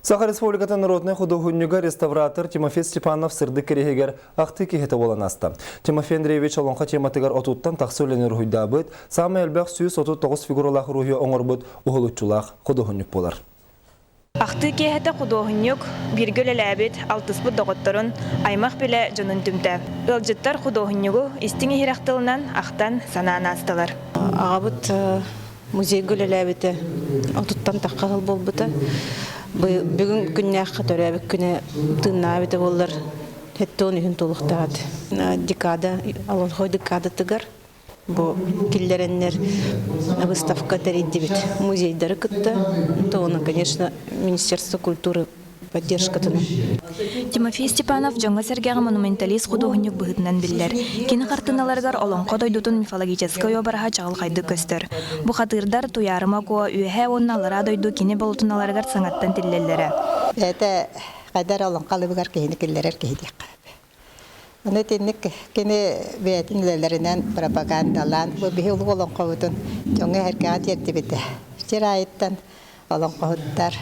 Саха Республикатын народнай худуоһунньуга реставратор Тимофей Степанов сырдык кириһигэр ахтыы киһитэ буолан аста. Тимофей Андреевич олоҥхо тематыгар отуттан тахса үлэни уруһуйдаабыт, саамай элбэх 139 фигуралаах уруһуйу оҥорбут уһулуччулаах худуоһунньук буолар. Ахтыы киэһэтэ худуоһунньук, бииргэ үлэлээбит, алтыспыт доҕотторун, аймах-билэ дьонун түмтэ. Ыалдьыттар худуоһунньугу истиҥ иһирэх тылынан ахтан, санаан аастылар. Аҕабыт музейга үлэлээбитэ отуттан тахха сыл буолбута. Бүгүн күннээххэ төрөөбүт күнэ тыыннаабыта буоллар хэттон үһүн туолуохтаах декада Олонхой декадатыгар бу киллэрэннэр выставка тэрийдибит музейдары кытта то ону конечно Министерство культуры поддержкатын. Тимофей Степанов дьоҥҥо-сэргэҕэ монументалист худуоһунньук быһыытынан биллэр. Кини хартыыналарыгар олоҥхо дойдутун мифологическай уобараһа чаҕылхайдык көстөр. Бухатыырдар Туйаарыма Куо үөһээ уонна аллараа дойду кини болотуналарыгар саҥаттан тиллэллэрэ. Бэйэтэ хайдар олоҥхо алыбыгар киһини киллэрэр киһи диэххэ. Аны итинник кини бэйэтин үлэлэринэн пропагандалаан бу биһи улуу олоҥхобутун дьоҥҥо-сэргэҕэ тиэрдибитэ. Сир аайыттан олоҥхоһуттар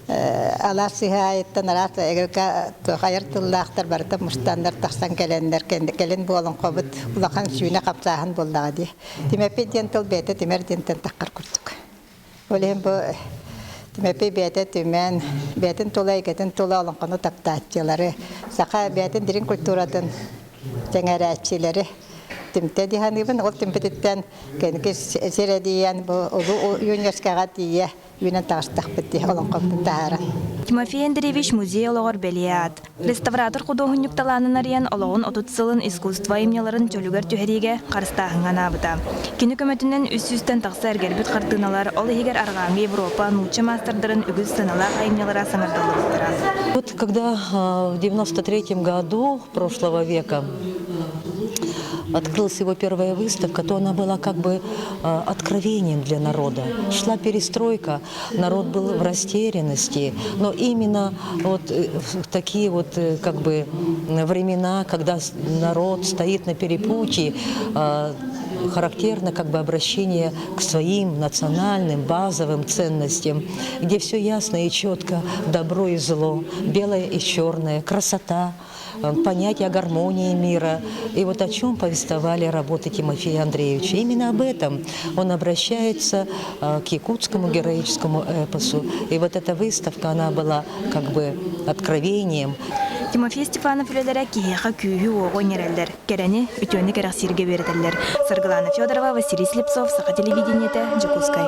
алаас сыһыы аайыттан араас эгэлгэ айар тыллаахтар барыта мустаннар тахсан кэлэннэр кэлин бу олоҥхобут улахан сүүнэ хапсааһын буоллаҕа дии. Тимэппит диэн тыл бэйэтэ түмэр диэнтэн таххар курдук. Ол иһин бу Тимэпий бэйэтэ түмэн, бэйэтин тула эйгэтин тула олоҥхону таптааччылары, саха бэйэтин дириҥ культуратын сэҥээрээччилэри түмтэ дии саныыбын. Ол түмпүтүттэн кэнники сирэдийэн бу улуу ЮНЕСКО-ҕа тиийэ үүнэн таҕыстахпыт дии олоҥхобутун таһааран. Тимофей Андреевич музей олоҕор бэлиэ аат. Реставратор худуоһунньук талаанын арыйан олоҕун 30 сылын искусство айымньыларын чөлүгэр түһэриигэ харыстааһыҥҥа анаабыта. Кини көмөтүнэн үс сүүстэн тахса эргэрбит хартыыналар, ол иһигэр Арҕааҥҥы Европа, нуучча маастардарын үгүс сыаналаах айымньылара саҥардыллыбыттара. Вот когда в 93 году прошлого века открылась его первая выставка, то она была как бы откровением для народа. Шла перестройка, народ был в растерянности, но именно вот в такие вот как бы времена, когда народ стоит на перепутье, характерно как бы обращение к своим национальным базовым ценностям, где все ясно и четко, добро и зло, белое и черное, красота, понятие о гармонии мира. И вот о чем повествовали работы Тимофея Андреевича. Именно об этом он обращается к якутскому героическому эпосу. И вот эта выставка, она была как бы откровением. Тимофей Степанов үлэлэрэ киһиэхэ күүһү-уоҕу иҥэрэллэр, кэрэни, үтүөнү кэрэхсииргэ үөрэтэллэр. Саргылана Федорова, Василий Слепцов, Саха телевидениетэ, Дьокуускай.